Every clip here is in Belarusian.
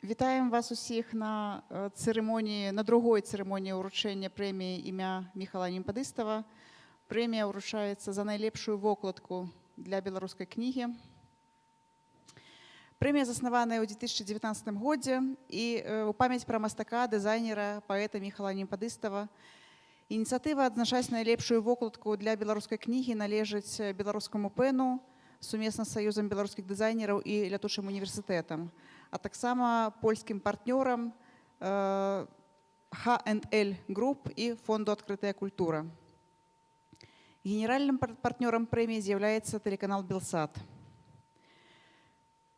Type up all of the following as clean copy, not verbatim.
Вітаем вас усіх на цырымоніі, на другой цырымоніі ўручэння прэміі імя Міхала Немпадыстава. Прэмія ўручаецца за найлепшую вокладку для беларускай кнігі. Прэмія заснаваная ў 2019 годзе і ў памяць пра мастака, дызайнера, паэта Міхала Немпадыстава. Ініцыятыва адзначаць найлепшую вокладку для беларускай кнігі належыць Беларускаму ПЭНу сумесна з Саюзам беларускіх дызайнераў і Лятучым універсітэтам, а таксама польскім партнёрам H&L Group і фонду «Адкрытая культура». Генеральным партнёрам прэміі з'яўляецца тэлеканал «Белсат».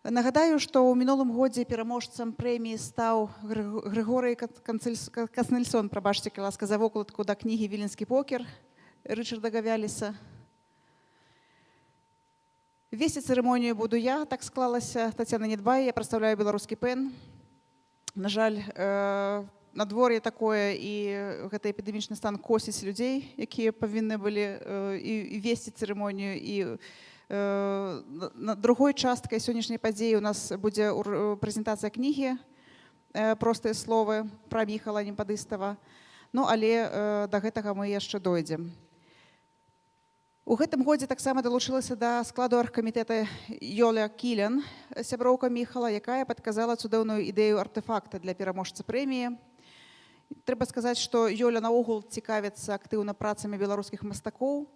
Нагадаю, што ў мінулым годзе пераможцам прэміі стаў Грыгорый Кацнельсон, прабачце, калі ласка, за вокладку да кнігі «Віленскі покер» Рычарда Гавяліса. Весці цырымонію буду я, так склалася, Тацяна Недбай, я прадстаўляю Беларускі ПЭН. На жаль, надвор'е такое, і гэты эпідэмічны стан косіць людзей, якія павінны былі і весці цырымонію, і на другой часткай сённяшняй падзеі у нас будзе прэзентацыя кнігі «Простыя словы» пра Міхала Немпадыстава. Ну, але да гэтага мы яшчэ дойдзем. У гэтым годзе таксама далучылася да складу аргкамітэта Йоля Кілян, сяброўка Міхала, якая падказала цудоўную ідэю артэфакта для пераможца прэміі. Трэба сказаць, што Йоля наогул цікавіцца актыўна працамі беларускіх мастакоў,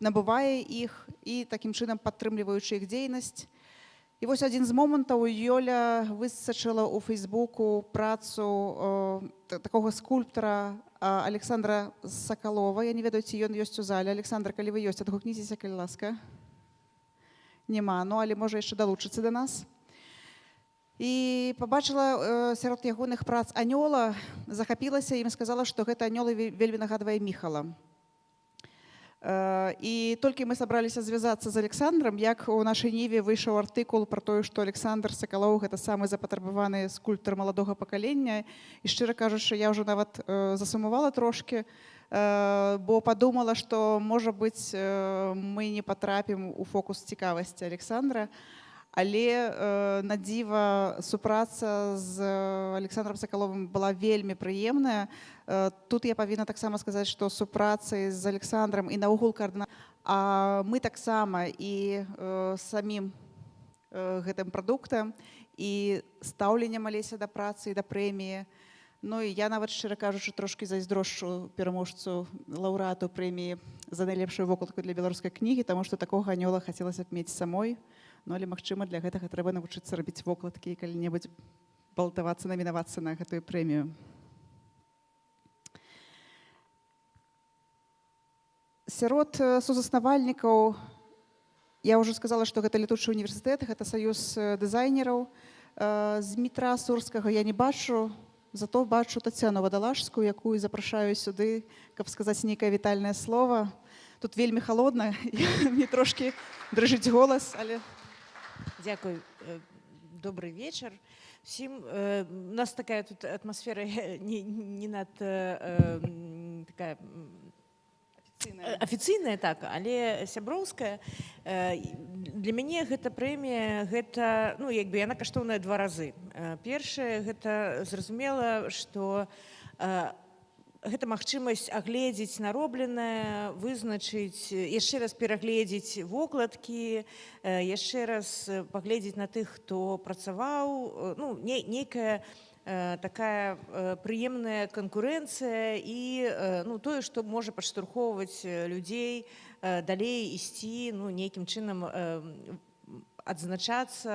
набывае іх і такім чынам падтрымліваючы іх дзейнасць. І вось адзін з момантаў: Йоля высачыла ў Фейсбуку працу такога скульптара Александра Сакалова. Я не ведаю, ці ён ёсць у зале. Александр, калі вы ёсць, адгукніцеся, калі ласка. Няма, ну але можа, яшчэ далучыцца да нас. І пабачыла сярод ягоных прац анёла, захапілася ім, сказала, што гэта анёла вельмі нагадвае Міхала. І толькі мы сабраліся звязацца з Александрам, як у Нашай Ніве выйшаў артыкул пра тое, што Александр Сакалоў — гэта самы запатрабаваны скульптар маладога пакалення. І, шчыра кажучы, я ўжо нават засумавала трошкі, бо падумала, што, можа быць, мы не патрапім у фокус цікавасці Александра. Але на дзіва супраца з Александром Сакаловым была вельмі прыемная. Тут я павінна таксама сказаць, што супрацы з Александром і наогул каардына, а мы таксама і самім гэтым прадуктам, і стаўленнем Алеся да працы і да прэміі. Ну і я нават, шчыра кажучы, трошкі зайздрошчу пераможцу, лаўрэату прэміі за найлепшую вокладку для беларускай кнігі, таму што такога анёла хацелася б мець самой. Ну, але, магчыма, для гэтага трэба навучыцца рабіць вокладкі і калі-небудзь балатавацца, намінавацца на гэтую прэмію. Сярод сузаснавальнікаў, я ўжо сказала, што гэта Летучы універсітэт, гэта Саюз дызайнераў. Змітра Сурскага я не бачу, зато бачу Тацяну Вадалажскую, якую запрашаю сюды, каб сказаць нейкае вітальнае слово. Тут вельмі халодна, мне трошкі дрыжыць голас, але Дзякуй. Добрый вечар всім. У нас такая тут атмасфера не надта такая афіцыйная. Афіцыйная, так, але сяброўская. Для мяне гэта прэмія, гэта, ну, як бы яна каштоўная два разы. Першае, гэта зразумела, што гэта магчымасць агледзець наробленае, вызначыць, яшчэ раз перагледзець вокладкі, яшчэ раз пагледзець на тых, хто працаваў, ну, не, нейкая такая прыемная канкурэнцыя і ну, тое, што можа падштурхоўваць людзей далей ісці, ну, нейкім чынам адзначацца.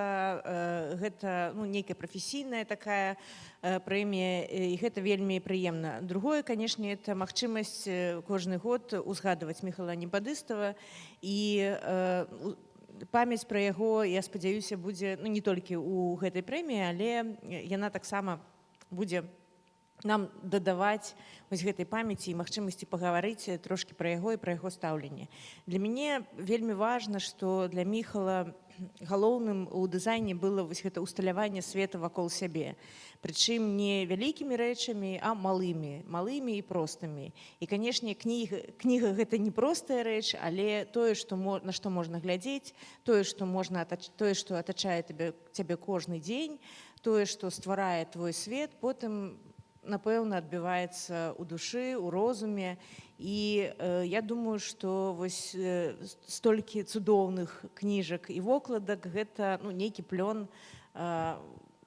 Гэта, ну, нейкая прафесійная такая прэмія, і гэта вельмі прыемна. Другое, канешне, это магчымасць кожны год узгадваць Міхала Немпадыстава, і памяць пра яго, я спадзяюся, будзе, ну, не толькі ў гэтай прэміі, але яна таксама будзе нам дадаваць вось гэтай памяці і магчымасці пагаварыць трошкі пра яго і пра яго стаўленне. Для мяне вельмі важна, што для Міхала галоўным у дызайне было вось гэта ўсталяванне света вакол сябе. Прычым не вялікімі рэчамі, а малымі, малымі і простымі. І, канешне, кніга гэта не простая рэч, але тое, што на што можна глядзець, тое, што можна тое, што атачае цябе кожны дзень, тое, што стварае твой свет, потым, напэўна, адбіваецца ў душы, у розуме. І я думаю, што вось столькі цудоўных кніжак і вокладак гэта, ну, нейкі плён,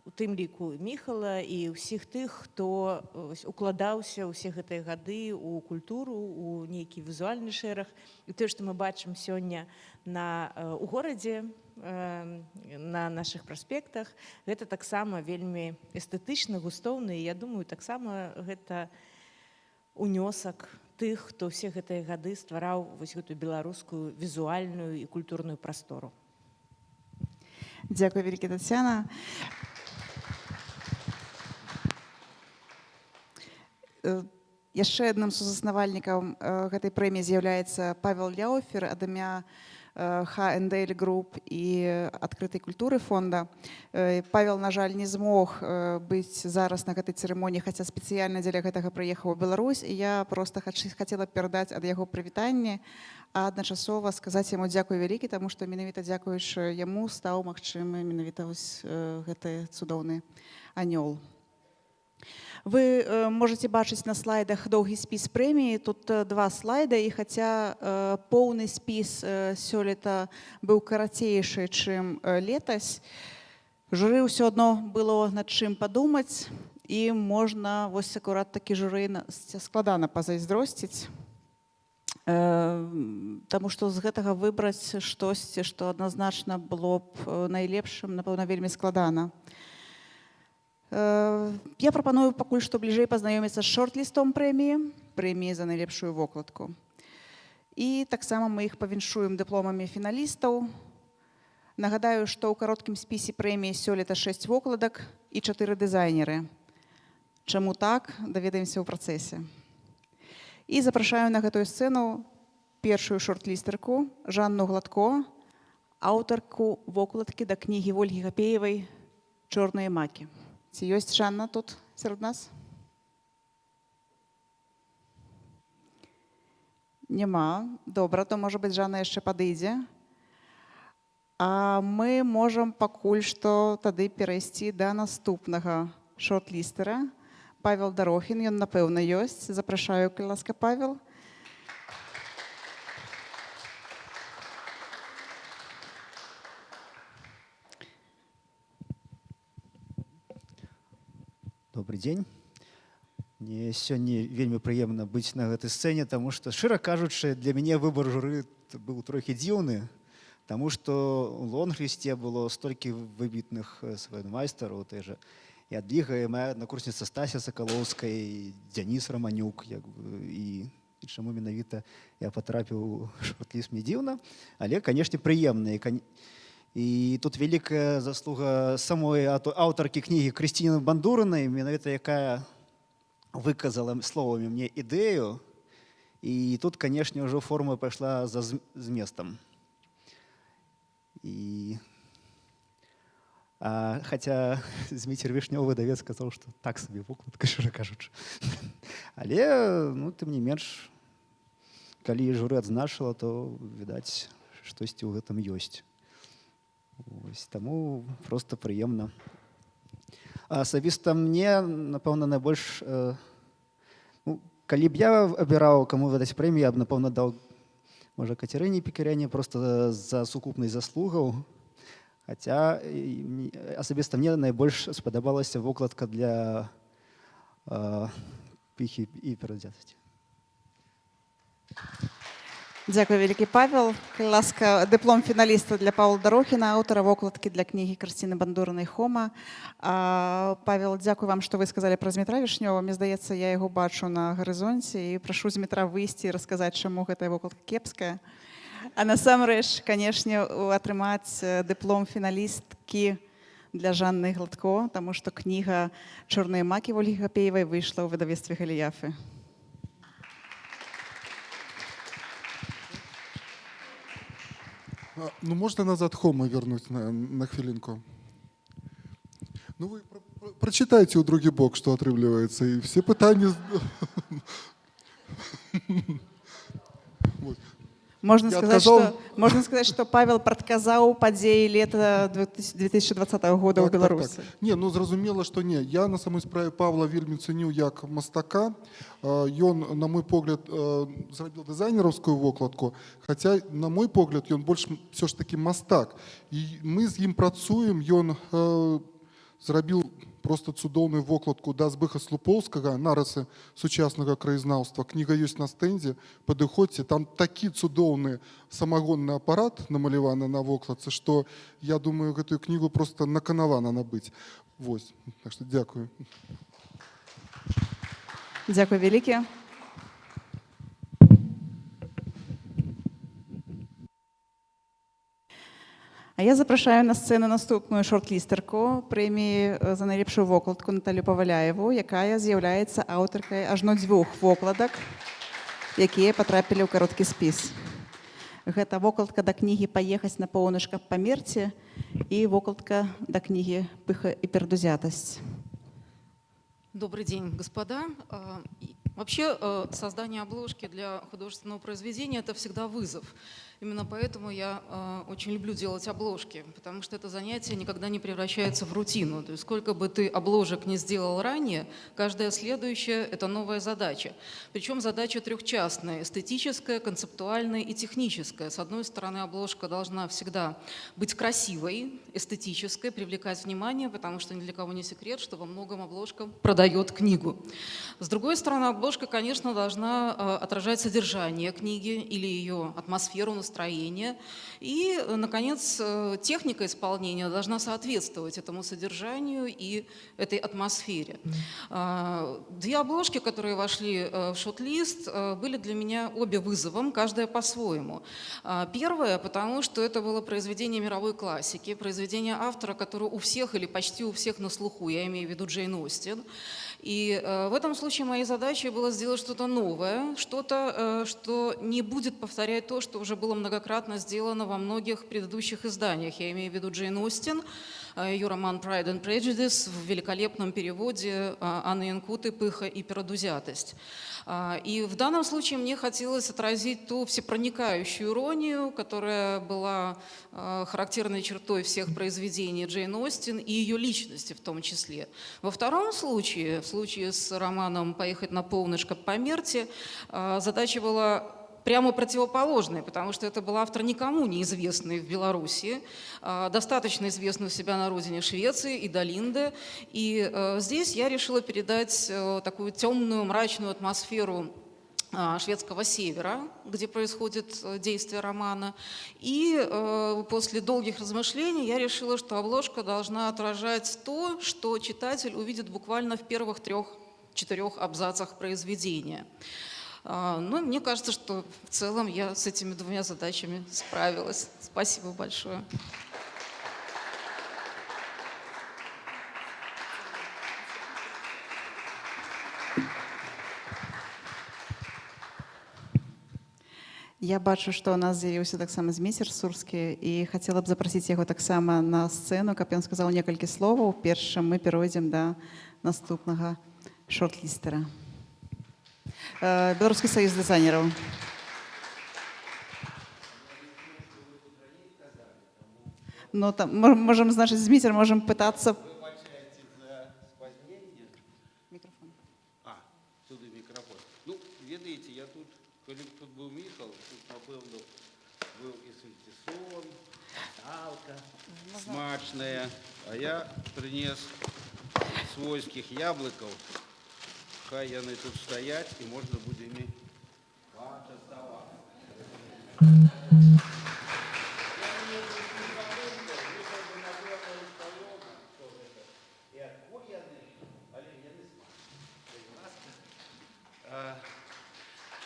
у тым ліку Міхала і ўсіх тых, хто вось укладаўся ўсе гэтыя гады ў культуру, у нейкі візуальны шэраг. І тое, што мы бачым сёння у горадзе, на нашых праспектах, гэта таксама вельмі эстэтычна, густоўна, і я думаю, таксама гэта унёсак тых, хто ўсе гэтыя гады ствараў вось гэтую беларускую візуальную і культурную прастору. Дзякуй вялікі, Тацяна. Яшчэ адным сузаснавальнікам гэтай прэміі з'яўляецца Павел Ляуфер ад імя H&L Group і адкрытай культуры фонда. Павел, на жаль, не змог быць зараз на гэтай цырымоніі, хаця спецыяльна дзеля гэтага прыехаў у Беларусь, і я проста хацела перадаць ад яго прывітанне, а адначасова сказаць яму дзякуй вялікі, таму што менавіта дзякуючы яму стаў магчымы менавіта вось гэты цудоўны анёл. Вы можете бачыць на слайдах доўгі спіс прэміі. Тут два слайда, і хаця поўны спіс сёлета быў карацейшы, чым летась, журы ўсё адно было над чым падумаць, і можна вось акурат такі журы складана пазайздросціць. Таму што з гэтага выбраць штосьці, што адназначна было б найлепшым, напэўна, вельмі складана. Я прапаную пакуль што бліжэй пазнаёміцца з шорт-лістом прэміі за найлепшую вокладку. І таксама мы іх павіншуем дыпломамі фіналістаў. Нагадаю, што ў кароткім спісе прэміі сёлета 6 вокладак і 4 дызайнеры. Чаму так, даведаемся ў працэсе. І запрашаю на гэтую сцэну першую шорт-лістарку Жанну Гладко, аўтарку вокладкі да кнігі Вольгі Гапеевай «Чорныя макі». Ці ёсць Жанна тут сярод нас? Няма. Добра, то, можа быць, Жанна яшчэ падыдзе. А мы можам пакуль што тады перайсці да наступнага шорт-лістера. Павел Дарохін, ён, напэўна, ёсць. Запрашаю, калі ласка, Павел. Добрый дзень. Мне сёння вельмі прыемна быць на гэтай сцэне, таму што, шчыра кажучы, для мяне выбар журы быў трохі дзіўны, таму што ў лонглісце было столькі выбітных майстараў, той жа Ядвіга, і моя аднакурсніца Стася Сакалоўская, і Дзяніс Раманюк, як бы, і чаму менавіта я патрапіў у шорт-ліст, мне дзіўна, але, канешне, прыемна. І тут вялікая заслуга самой аўтаркі кнігі Крысціны Бандурынай, менавіта якая выказала словамі мне ідэю. І тут, канешне, ўжо форма пайшла за зместам. І хаця Зміцер Вішнёў, выдавец, сказаў, што так сабе вокладка, шчыра кажучы. Але, ну, тым не менш, калі журы адзначыла, то, відаць, штосьці ў гэтым ёсць. Ось, таму проста прыемна. Асабіста мне, напэўна, найбольш, ну, калі б я абіраў, каму выдаць прэмію, я б, напэўна, даў, можа, Кацярыне Пекаряне, проста за сукупнасць заслугаў. Хаця асабіста мне найбольш спадабалася вокладка для «Піхі і перадзятасці». Дзякуй вялікі, Павел. Калі ласка, дыплом фіналіста для Павла Дарохіна, аўтара вокладкі для кнігі Крысціны Бандурынай «Хома». Павел, дзякуй вам, што вы сказалі пра Змітра Вішнёва. Мне здаецца, я яго бачу на гарызонце і прашу Змітра выйсці і расказаць, чаму гэтая вокладка кепская. А насамрэч, канешне, атрымаць дыплом фіналісткі для Жанны Гладко, таму што кніга «Чорныя макі» Вольгі Гапеевай выйшла ў выдавецтве «Галіяфы». Ну, можно назад Хома вернуть на хвілінку? Ну, вы прочитайте ў другі бок, што атрымліваецца, і все пытанні. Вот. Можна Я сказаць, адказаў. што, можна сказаць, што Павел прадказаў падзеі лета 2020 года ў Беларусі. Так. Не, ну зразумела, што не. Я на самой справе Павла вельмі цэню як мастака. Ён, на мой погляд, зрабіў дызайнераўскую вокладку, хаця, на мой погляд, ён больш все ж таки мастак. І мы з ім працуем, ён зрабіў просто цудоўную вокладку да Збыха Слупоўскага «Нарысы сучаснага краязнаўства». Кніга ёсць на стэндзе, падыходзьце, там такі цудоўны самагонны апарат намаляваны на вокладцы, што я думаю, гэтую кнігу просто наканавана набыць. Вось, так што дзякую. Дзякуй вялікі. А я запрашаю на сцэну наступную шорт-лістарку прэміі за найлепшую вокладку Наталю Паваляеву, якая з'яўляецца аўтаркай ажно дзвюх вокладак, якія патрапілі ў кароткі спіс. Гэта вокладка да кнігі «Паехаць на поўнач, каб памерці» і вокладка да кнігі «Пыха і перадузятасць». Добрый день, господа. Вообще, создание обложки для художественного произведения – это всегда вызов. Именно поэтому я очень люблю делать обложки, потому что это занятие никогда не превращается в рутину. То есть сколько бы ты обложек не сделал ранее, каждая следующая – это новая задача. Причем задача трехчастная – эстетическая, концептуальная и техническая. С одной стороны, обложка должна всегда быть красивой, эстетической, привлекать внимание, потому что ни для кого не секрет, что во многом обложка продает книгу. С другой стороны, обложка, конечно, должна отражать содержание книги или ее атмосферу, настроение. И, наконец, техника исполнения должна соответствовать этому содержанию и этой атмосфере. Две обложки, которые вошли в шорт-лист, были для меня обе вызовом, каждая по-своему. Первое, потому что это было произведение мировой классики, произведение автора, который у всех или почти у всех на слуху, я имею в виду Джейн Остин. И в этом случае моей задачей было сделать что-то новое, что-то, что не будет повторять то, что уже было многократно сделано во многих предыдущих изданиях. Я имею в виду Джейн Остин, ее роман «Pride and Prejudice» в великолепном переводе Анны Янкуты «Пыха и передузятость». И в данном случае мне хотелось отразить ту всепроникающую иронию, которая была характерной чертой всех произведений Джейн Остин и ее личности в том числе. Во втором случае, в случае с романом «Поехать на полночь, каб памерці», задача была прямо противоположной, потому что это был автор никому неизвестный в Беларуси, достаточно известный у себя на родине Швеции Ида Линде. И здесь я решила передать такую темную, мрачную атмосферу шведского севера, где происходит действие романа. И после долгих размышлений я решила, что обложка должна отражать то, что читатель увидит буквально в первых трех-четырех абзацах произведения. Ну, мне кажется, что в целом я с этими двумя задачами справилась. Спасибо большое. Я бачу, што ў нас з'явіўся таксама Зміцер Сурскі, і хацела б запрасіць яго таксама на сцэну, каб ён сказаў некалькі словаў, перш чым мы перайдзем да наступнага шорт-лістера. Беларускі саюз дызайнераў. Ну, там, можем, значит, Зміцер, можем пытаться. Выбачайце за спазненне. Мікрафон. А, туды мікрафон. Ну, ведаеце, я тут, калі б тут быў Міхал, тут, напэўна, быў і сальцісон, салка смачная. А я прынес свойскіх яблыкаў. Хай яны тут стаяць, і можна будзе імі пачаставаць. І адкуль яны, але яны смачныя.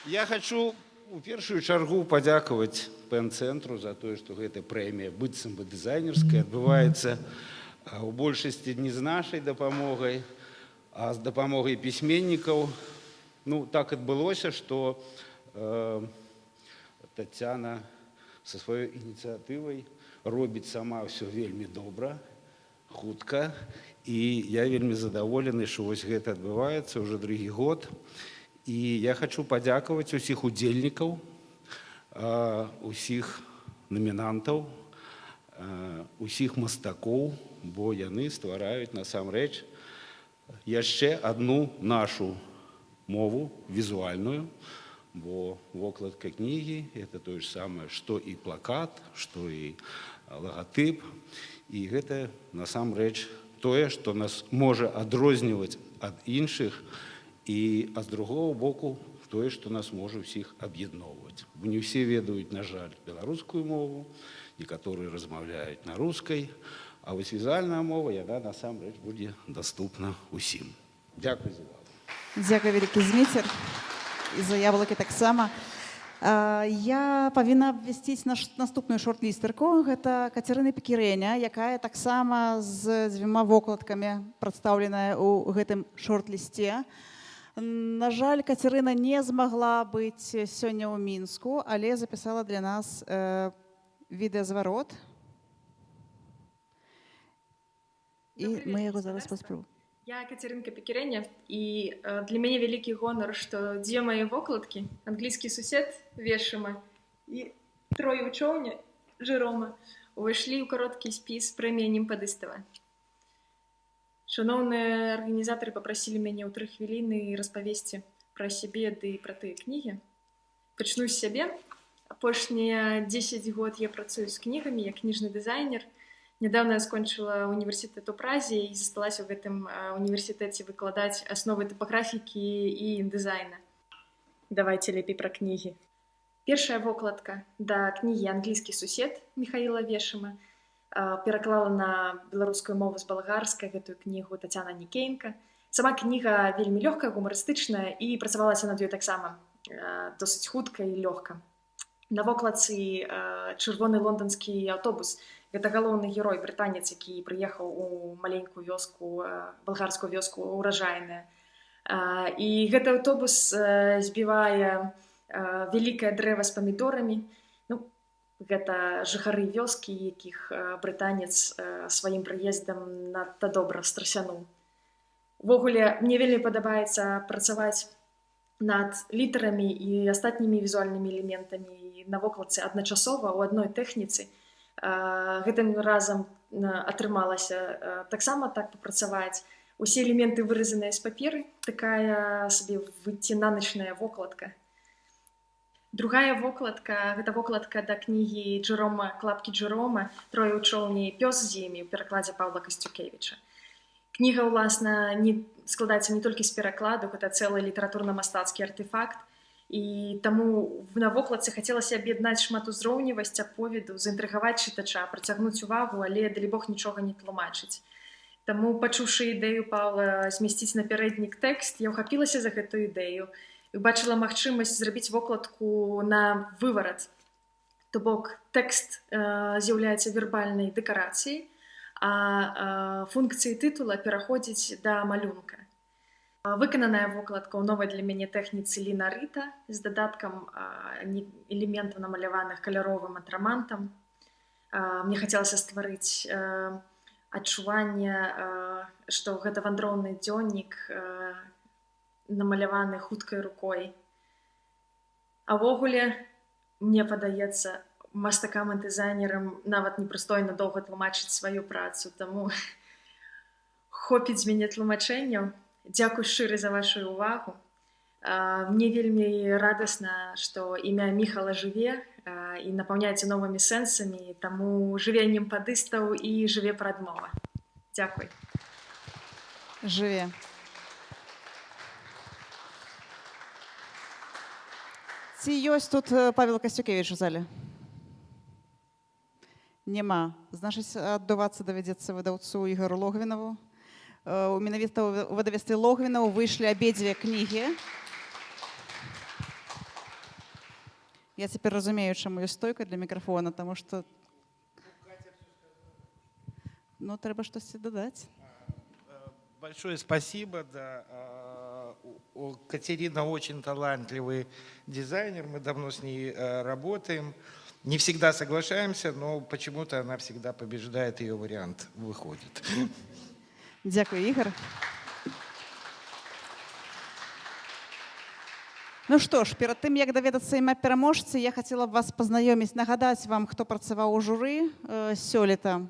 Я хочу у першую чаргу падзякаваць ПЭН-цэнтру за тое, што гэта прэмія быццам бы дызайнерская адбываецца. У большасці не з нашай дапамогай, а з дапамогай пісьменнікаў. Ну, так адбылося, што Тацяна са сваёй ініцыятывай робіць сама ўсё вельмі добра, хутка. І я вельмі задаволены, што вось гэта адбываецца ўжо другі год. І я хачу падзякаваць усіх удзельнікаў, усіх намінантаў, усіх мастакоў, бо яны ствараюць насамрэч яшчэ адну нашу мову візуальную, бо вокладка кнігі это тое ж самае, што і плакат, што і лагатып. І гэта насамрэч тое, што нас можа адрозніваць ад іншых, і а з другого боку тое, што нас можа ўсіх аб'ядноўваць. Бо не ўсе ведаюць, на жаль, беларускую мову, некаторыя размаўляюць на рускай, а вось візуальная мова, яна насамрэч будзе даступна ўсім. Дзякуй за увагу. Дзякуй вялікі, Зміцер, і за яблыкі таксама. Я павінна абвясціць наш наступную шорт-лістарку. Гэта Кацярына Пекірэня, якая таксама з дзвюма вокладкамі прадстаўленая ў гэтым шорт-лісце. На жаль, Кацярына не змагла быць сёння ў Мінску, але запісала для нас відэазварот. І Добры мы вечар, яго зараз спадарства. паспрабуем. Я Кацярынка Пекірэня, і для мяне вялікі гонар, што дзве мае вокладкі, «Англійскі сусед» Вешыма і «Трое ў чоўне» Жэрома, увайшлі ў кароткі спіс прэміі Немпадыстава. Шаноўныя арганізатары папрасілі мяне ў 3 хвіліны распавесці пра сябе ды пра тыя кнігі. Пачну з сябе. Апошнія 10 год я працую з кнігамі як кніжны дызайнер. Нядаўна я скончыла універсітэт у Празе і засталася ў гэтым універсітэце выкладаць асновы тыпаграфікі і індызайна. Давайте лепей пра кнігі. Першая вокладка да кнігі «Англійскі сусед» Міхаіла Вешыма. Пераклала на беларускую мову з балгарскай гэтую кнігу Тацяна Нікеенка. Сама кніга вельмі лёгкая, гумарыстычная, і працавалася над ёй таксама досыць хутка і лёгка. На вокладцы чырвоны лонданскі аўтобус. Гэта галоўны герой, брытанец, які прыехаў у маленькую вёску, балгарскую вёску Уражайная. І гэты аўтобус збівае вялікае дрэва з памідорамі. Ну, гэта жыхары вёскі, якіх брытанец сваім прыездам надта добра страсянуў. Увогуле, мне вельмі падабаецца працаваць над літарамі і астатнімі візуальнымі элементамі на вокладцы адначасова ў адной тэхніцы. Гэтым разам атрымалася таксама так папрацаваць. Усе элементы выразаныя з паперы, такая сабе выцінаначная вокладка. Другая вокладка — гэта вокладка да кнігі Джерома, «Клапкі Джерома», «Трое ў чоўне і пёс з імі» ў перакладзе Паўла Касцюкевіча. Кніга, ўласна, не складаецца не толькі з перакладу, гэта цэлы літаратурна-мастацкі артэфакт. І таму на вокладцы хацелася аб'яднаць шматузроўневасць аповеду, заінтрыгаваць чытача, прыцягнуць увагу, але далібог нічога не тлумачыць. Таму, пачуўшы ідэю Паўла змясціць на пярэднік тэкст, я ўхапілася за гэтую ідэю і убачыла магчымасць зрабіць вокладку на выварат. То бок тэкст з'яўляецца вербальнай дэкарацыяй, а функцыі тытула пераходзіць да малюнка. Выкананая вокладка ў новай для мяне тэхніцы лінарыта з дадаткам элементаў, намаляваных каляровым атрамантам. Мне хацелася стварыць адчуванне, што гэта вандроўны дзённік, намаляваны хуткай рукой. А ўвогуле, мне падаецца, мастакам і дызайнерам нават непрыстойна доўга тлумачыць сваю працу, таму хопіць з мяне тлумачэнняў. Дзякуй шчыры за вашу ўвагу. Мне вельмі радасна, што імя Міхала жыве і напаўняецца новымі сэнсамі, таму жыве Немпадыстаў і жыве прадмова. Дзякуй. Жыве. Ці ёсць тут Павел Касцюкевіч у зале? Няма. Значыць, аддувацца давядзецца выдаўцу Ігару Логвінаву. Менавіта ў выдавецтве Логвінаў выйшлі абедзве кнігі. Я цяпер разумею, чаму ёсць стойка для мікрафона, таму што Ну, трэба штосьці дадаць. Большое спасибо. Да. Катерина очень талантливый дизайнер, мы давно с ней работаем. Не всегда соглашаемся, но почему-то она всегда побеждает, ее вариант выходит. Дзякую, Ігар. Ну што ж, перад тым, як даведацца імя пераможцы, я хацела б вас пазнаёміць, нагадаць вам, хто працаваў у журы сёлета.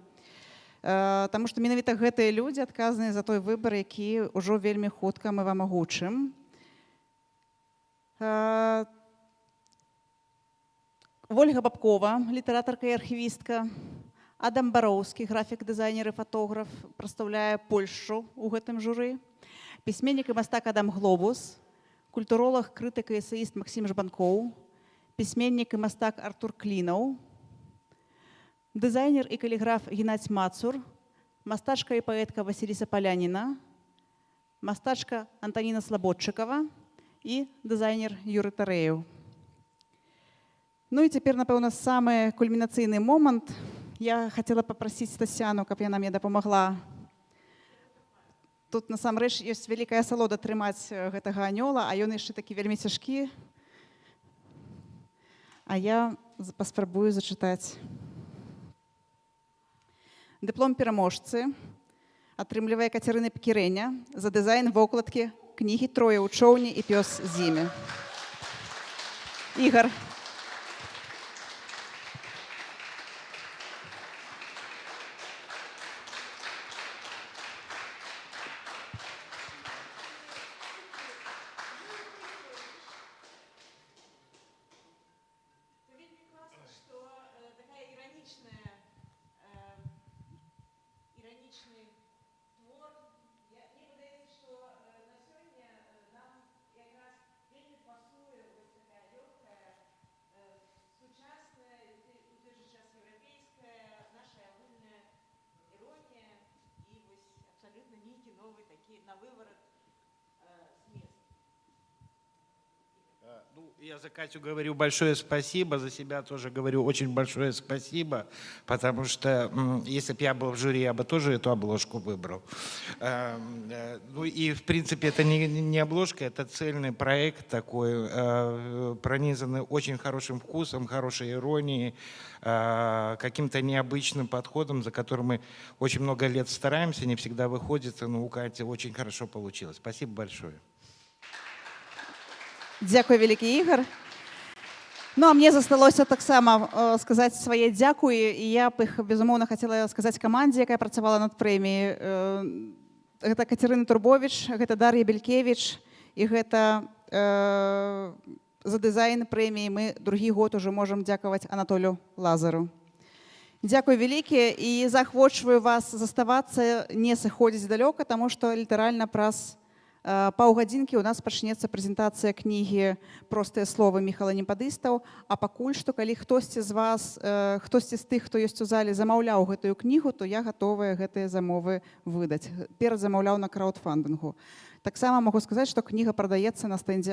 Таму што менавіта гэтыя людзі адказныя за той выбар, які ўжо вельмі хутка мы вам агучым. Вольга Бабкова, літаратарка і архівістка, Адам Бароўскі, графік, дызайнер і фатограф, прадстаўляе Польшчу ў гэтым журы. Пісьменнік і мастак Адам Глобус, культуролаг, крытык і эсеіст Максім Жбанкоў, пісьменнік і мастак Артур Клінаў, дызайнер і каліграф Геннадзь Мацур, мастачка і паэтка Васіліса Паляніна, мастачка Антаніна Слабодчыкава і дызайнер Юры Тарэеў. Ну і цяпер, напэўна, самы кульмінацыйны момант. Я хацела папрасіць Тацяну, каб яна мне дапамагла. Тут насамрэч ёсць вялікая асалода трымаць гэтага анёла, а ён яшчэ такі вельмі цяжкі. А я паспрабую зачытаць. Дыплом пераможцы атрымлівае Кацярына Пкірэня за дызайн вокладкі кнігі «Трое ў чоўне і пёс з імі». Ігар. Вельмі класна, што такая іранічны твор. Мне падаецца, што на сёння нам якраз вельмі пасуе вось такая лёгкая, сучасная, і у той жа час еўрапейская, наша агульная іронія і вось абсалютна нейкі новы такі на выварат змест. Ну, я за Катю говорю большое спасибо, за себя тоже говорю очень большое спасибо, потому что если бы я был в жюри, я бы тоже эту обложку выбрал. Ну и, в принципе, это не обложка, это цельный проект такой, пронизанный очень хорошим вкусом, хорошей иронией, каким-то необычным подходом, за которым мы очень много лет стараемся, не всегда выходит, но у Кати очень хорошо получилось. Спасибо большое. Дзякуй вялікі, Ігар. Ну, а мне засталося таксама сказаць свае дзякуі, і я б іх, безумоўна, хацела сказаць камандзе, якая працавала над прэміяй. Гэта Кацярына Турбовіч, гэта Дар'я Белькевіч, і гэта за дызайн прэміі мы другі год ужо можам дзякаваць Анатолю Лазару. Дзякуй вялікі, і заахвочваю вас заставацца, не сыходзіць далёка, таму што літаральна праз паўгадзінкі у нас пачнецца прэзентацыя кнігі «Простыя словы» Міхала Непадыстаў. А пакуль што, калі хтосьці з вас, хтосьці з тых, хто ёсць у зале, замаўляў гэтую кнігу, то я гатовая гэтыя замовы выдаць. Перадзамаўляў на краўдфандынгу. Таксама магу сказаць, што кніга прадаецца на стэндзе.